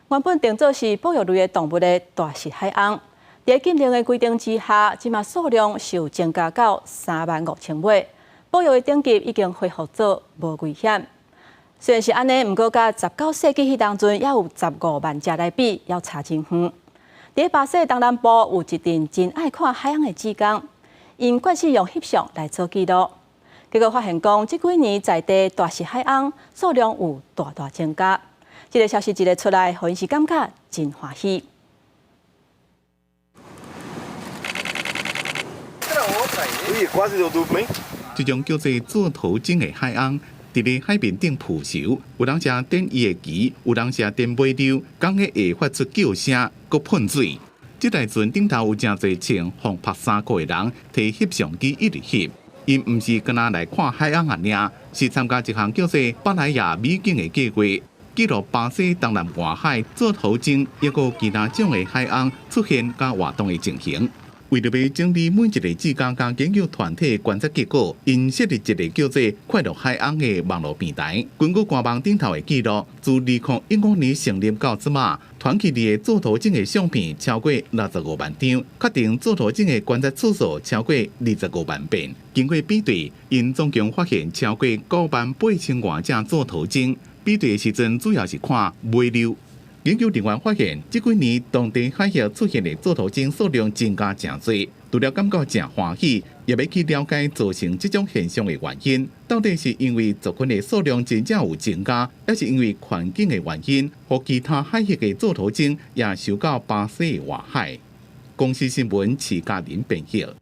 原本定做是保育類的動物的大實海魟，佇禁令的規定之下，這馬數量受增加到35,000尾，保育的等級已經恢復做無危險。雖然是按呢，毋過佮19世紀彼當陣猶有15萬隻來比，猶差真遠。佇巴西東南部有一陣真愛看海魟的志工，𪜶慣勢用翕相來做記錄，結果發現講，這幾年在地大實海魟數量有大大增加。這个消息一个出來，予𪜶是感覺真歡喜。這種叫做座頭鯨的海魟，佇咧海面頂浮泅，有人正踮伊的鰭，有人正踮尾溜，講個會發出叫聲，閣噴水。這台船頂頭有誠濟穿防拍衫褲的人，提翕相機一直翕。𪜶毋是干焦來看海魟爾，是參加一項叫做巴萊亞美景的計劃，記錄巴西東南外海座頭鯨抑閣其他種的海魟出現佮活動的情形。為著欲整理每一个志工佮研究團體觀察結果，𪜶設立一个叫做“快樂海魟”的網路平台。根據官網頂頭的記錄，自2015年成立到這馬，傳去的座頭鯨的相片超過65萬張，確定座頭鯨的觀察次數超過25萬遍。經過比對，𪜶總共發現超過9萬8千外隻座頭鯨。比對的時陣主要是看尾溜。研究人員發現，這幾年當地海域出現的座頭鯨數量增加誠濟，除了感覺誠歡喜，也欲去了解造成這種現象的原因。到底是因為族群的數量真正有增加，抑是因為環境的原因，予其他海域的座頭鯨也受到巴西的外海？公視新聞徐嘉玲編譯。